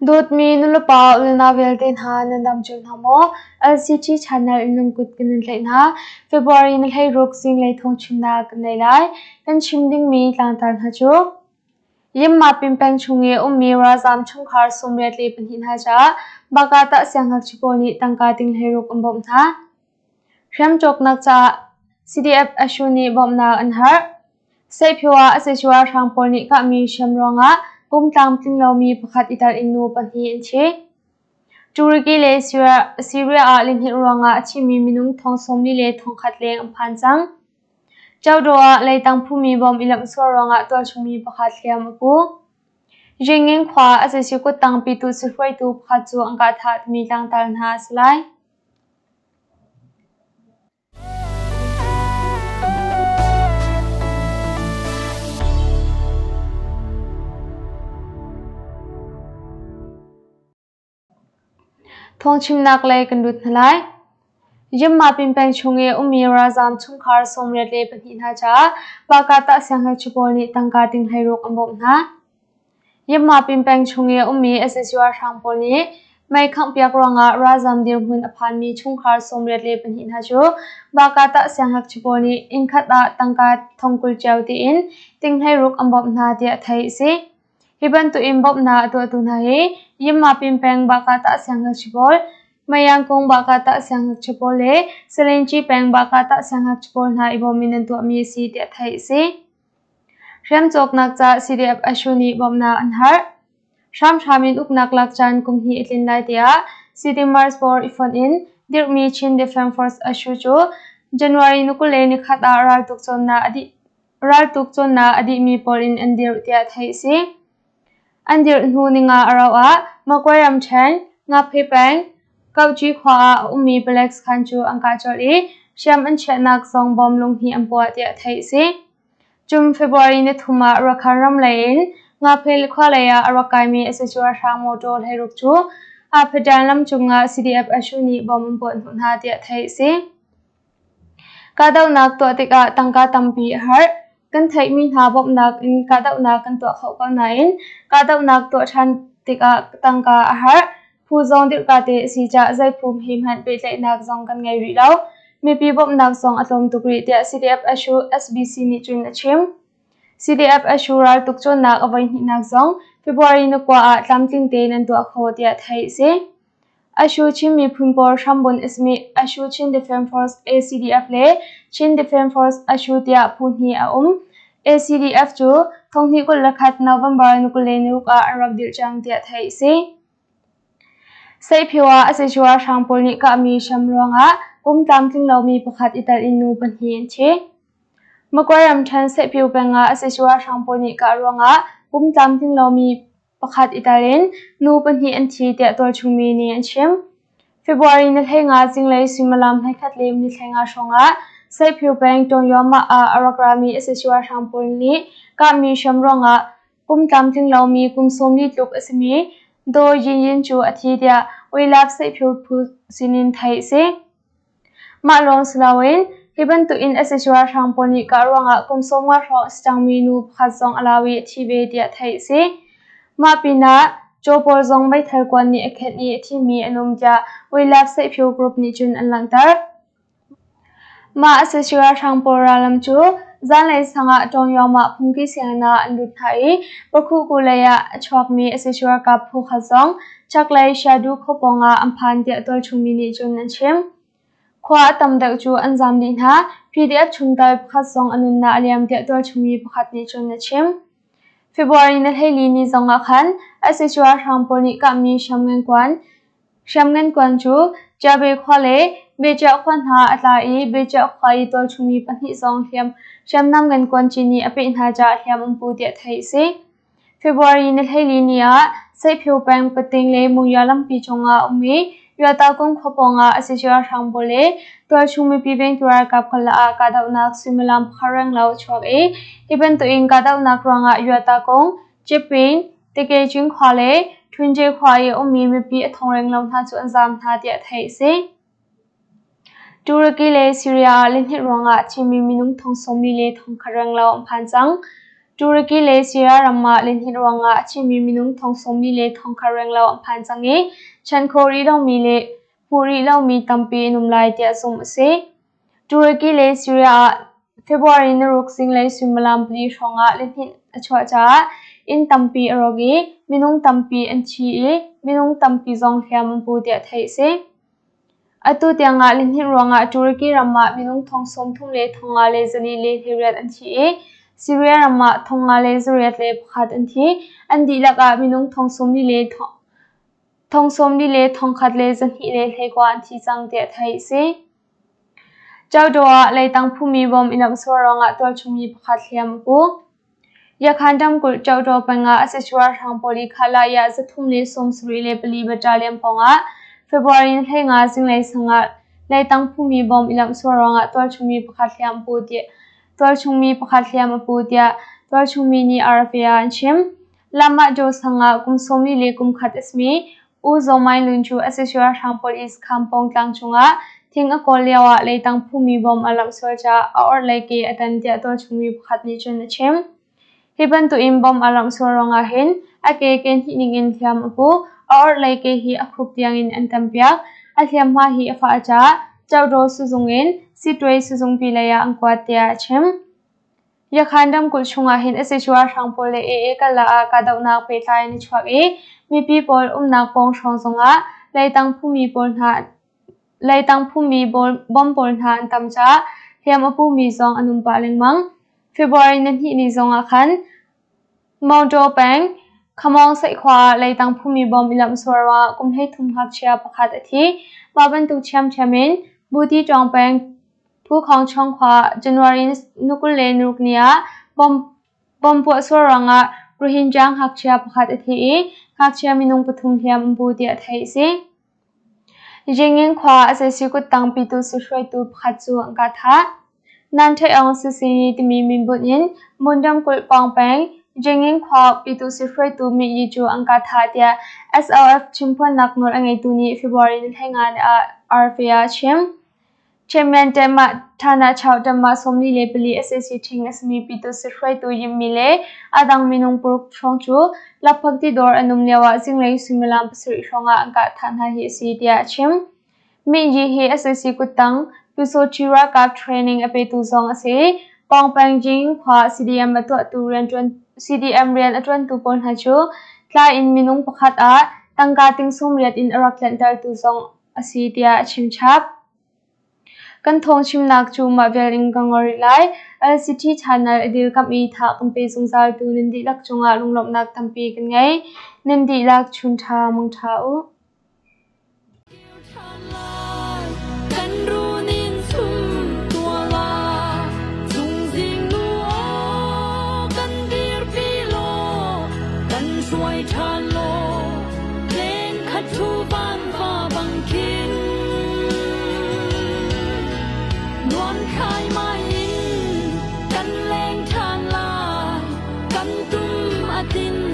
Dawtmi nulepa unau vialte hna nan dam cio hna maw? LCT channel in nan kut kan in tlaih hna. February ni 16 zinglei thawngchimnak kan nei lai. Kan chim dingmi tlangtar hna cu Yinmapin peng chung i ummi ralzaam chungkhar 82 hna caah Bakatah siangngakchia pawl nih tangka ting 16 an bawmh hna. Hriamcawknak caah CDF Ashu nih bawmhnak an herh. Seihphio ah Asesua hrang pawl nih kahmi hriam ruangah pum tlamtling lomi pakhat i tel in nu pahnih an thi. Turkey le Syria ah lihninh ruangah a thimi minung thong 40 le 1,000 leng an phan cang. Codaw ah leitang phumi bom i lamhsual ruangah tualchungmi pakhat hliam a pu. Ringin khua Asesi kuttang pitu sihruaitu pakhat cu an kah thah timi tlangtar hna a si lai. Thawngchimnak lei kan lut hna lai. Yinmapin peng chung i ummi ralzaam chungkhar 82 hna caah Pakatah siangngakchia pawl nih tangka ting 16 an bawmh hna. Yinmapin peng chung i ummi sac ralhrang pawl nih mei khanghpiak ruangah ralzaam dirhmun a phanmi chungkhar 82 hna cu Bakatah siangngakchia pawl nih innkhat ah tangka 20,000 cio tiin ting 16 an bawmh hna tiah theih a si. Hi bantukin bawmhnak a tuahtu hna hi Yinmapin peng Bakatah siangngakchia pawl, Mayangkung Bakatah siangngakchia pawl le Salingci peng Bakatah siangngakchia pawl hna i bawm in an tuahmi a si tiah theih a si. Hriamcawknak ca CDF Ashu nih bawmhnak an herh. Hramhram in uknak lak caan kum hnih a tlin lai tiah City Mars Board i fonh in dirhmi Chin Defense Force Ashu cu January ni 21 ah raltuk cawnnak a dih Raltuk cawnnak a dihmi pawl in an dirh tiah theih a si. An dirh hnu ninga a rauh ah Magway ramṭhen, Ngaphe peng, Kauhci khua ah a ummi palek sakhan cu an kah colh i hriam an chiahnak zong bom lunghnih an puah tiah theih a si. Cun February ni thum ah Rakhine ram lei in Ngaphe khua lei ah a rak kaimi sac ralhrang motor 16 cu Aphadan lam cungah CDF Ashu nih bom an puah hnawh hna tiah theih a si. Kahdohnak tuah tikah tangka tampi a herh. Kan theihmi hna bawmhnak in kahdohnak kan tuah khawh ko nain kahdohnak tuah ṭhan tikah tangka a herh. Phu zong dirhka te a si caah zei phu he hmanh pehtlaihnak zong kan ngei rih lo. Mipi bawmhnak zong a tlawm tuk rih tiah CDF Ashu SBC nih cun a chim. CDF Ashu raltuk cawnnak a voihnihnak zong February ni 9 ah tlamtling tein an tuah khawh tiah theih a si. Ashu Chin miphun pawl hrambunh a simi Ashu Chin Defence Force ACDF le Chin Defence Force Ashu tiah phu hnih a um. ACDF cu 2021 November 26 ah an rak dirh cang tiah theih a si. Seihphio ah sac ralhrang pawl nih kahmi hriam ruangah pum tlamtling lomi pakhat i tel in nu pahnih an thi. Magway ramṭhen Seihphio peng ah sac ralhrang pawl nih kah ruangah pum tlamtling lomi pakhat i tel in nu pahnih an thi tiah tualchungmi nih an chim. February ni 15 zinglei suimilam 11 le ni 15 hrawngah Seihphio peng Tawngyuamah ah a rak rami sac ralhrang pawl nih kahmi hriam ruangah pum tlamtling lomi kum 40 tluk a simi Daw Yin Yin cu a thi tiah Uilap Seihphio phu sinin theih a si. Mah lawng si loin hi bantukin sac ralhrang pawl nih kah ruangah kum 50 hrawng a si cangmi nu pakhat zong a lau i a thi ve tiah theih a si. Mah pinah caw pawl zong meithal kuan nih a khenh i a thimi an um tiah Uilap Seihphio Group nih cun an langhter. Mah sac ralhrang pawl rallam cu zanlei sang ah Tawngyuam ah phungki sianginn ah an lut hna i Pakhuku lei ah a chuakmi sac ralkap phu khat zong chaklei Shadu khua pawngah an phan tiah tualchungmi nih cun an chim. Khua a tam deuh cu an zaam dih hna. PDF chungtel pakhat zong a nunnak a liam tiah tualchungmi pakhat nih cun a chim. February ni 14 ni zong ah khan sac ralhrang pawl nih kahmi hriamngan kuan Hriamngan kuan cu Jabe khua le Bechiah khua hna a tla i Bechiah khua i tualchungmi pahnih zong hriamnam ngan kuanci nih a peh hna caah hliam an pu tiah theih a si. February ni 14 ni ah Seihphio peng Pating le Mungya lampi cungah a um i Yuatakung khua pawngah a sac ralhrang pawl le tualchung mipi vengtu ralkap karlak ah kahdohnak suimilam pakhat renglo a chuak i hi bantukin kahdohnak ruangah Yuatakung, Cipin, Tikecing khua le Ṭhunje khua i a ummi mipi a thong renglo hna cu an zaam hna tiah theih a si. Turkey le Syria ah lihninh ruangah a thimi minung thong 40 le thong khat renglo an phan cang. Turkey le Syria ram ah lihninh ruangah a thimi minung thong sawmli le thongkhat renglo an phan cang i chan khawh rih lomi le hmuh rih lomi tampi an um lai tiah zumh a si. Turkey le Syria ah February naruk zinglei suimilam 4 hrawngah lihninh a chuah caah inn tampi a rawk i minung tampi an thi i minung tampi zong hliam an pu tiah theih a si. Atu tiangah lihninh ruangah Turkey ram ah minung thong 30 le thong nga le zali le hleiriat an thi i Syria ram ah thong nga le zariat le pakhat an thi. An dihlak ah minung thong 40 le thong 40 le thong khat le 200 le hleikua an thi cang tiah theih a si. Cawdaw ah leitang phumi bawm i lamhsual ruangah tualchungmi pakhat hliam a pu. Yakhan ramkulh Cawdaw peng ah a sichuar hrang pawl i Khalaya 374 battalion pawngah February 15 zinglei sang ah leitang phumi bawm i lamhsual ruangah tualchungmi pakhat hliam a pu tiah tualchungmi pakhat hliam a pu tiah tualchungmi nih RFA ah an chim. Lamah Jaw sang ah kum 40 le kum khat a simi U Zaw Mai Lun cu Asisua hrang police Khampawng tlang cungah thing a kawl lioah leitang phumi bom a lamh sual caah a orhlei ke a tan tiah tualchungmi pakhat nih cun a chim. Hi bantukin bom a lamh sual ruangah hin a ke ke hnih ningin hliam a pu. A orhlei ke hi a khup tiangin an tampiak. A hliamhma hi a fah caah Cawdaw sizung in Sitwe sizungpi lei ah an kuat tiah a chim. Yakhan ramkulh chungah hin Asisua hrang pawl le AA kala ah kahdohnak pehtlai in a chuak i mipi pawl umnak pawng hrawng zongah leitang phumi pawl hna leitang phumi bom pawl hna an tam caah hliam a pumi zong an um pah lengmang. February ni hnih ni zongah khan Maungtaw peng Khamawng Saihkhua ah leitang phumi bom i lamhsual ruangah kum 13 ngakchia pakhat a thi. Mah bantuk ṭhiamṭhiam in Buti Ṭawng peng Phukhawng khua January ni 26 ni ah bomb puah sual ruangah Rohingya ngakchia pakhat a thi i ngakchia minung pathum hliam an pu tiah theih a si. Yingin khua sac kuttang pitu hruaitu pakhat cu an kah thah. Nan Ṭhaih Sisini timi minbunh in Mon ramkulh Pawng peng Yingin khua pitu hruaitu Mih Yi cu an kah thah tiah SLF chimphuannak nawl a ngeitu nih February ni 15 ah RFA ah a chim. Chairman Ṭemah Ṭhana Chau Ṭemah 44 sac ṭhing a simi Pyitusi hruaitu Yimmi le a dang minung paruk hrawng cu lakphakti dawr an um lioah zinglei suimilam pasarih hrawngah an kah thah hna hi a si tiah a chim. Minyi hi sac kuttang Pyusawṭhi ralkap training a petu zong a si i Pawngpeng khua CDM a tuahtu rianṭuan CDM rian a ṭuantu pawl hna cu tlai in minung pakhat ah tangka ting 80 in a rak tlanhtertu zong a si tiah a chimchap. Kan thawngchimnak cu mah vial in ka ngol rih lai. LCT channel a dirkamh i tha kan pe zungzaltu nan dihlak cungah lunglawmhnak tampi kan ngei. Nan dihlak chun ṭha mang ṭha u. Kan runin sum tua la Zungzing nu aw kan dirpi law kan hruai ṭhan law Leng khat thu van va bang khin Nuam khai mai in kan leng ṭhan lai kan tum a tin.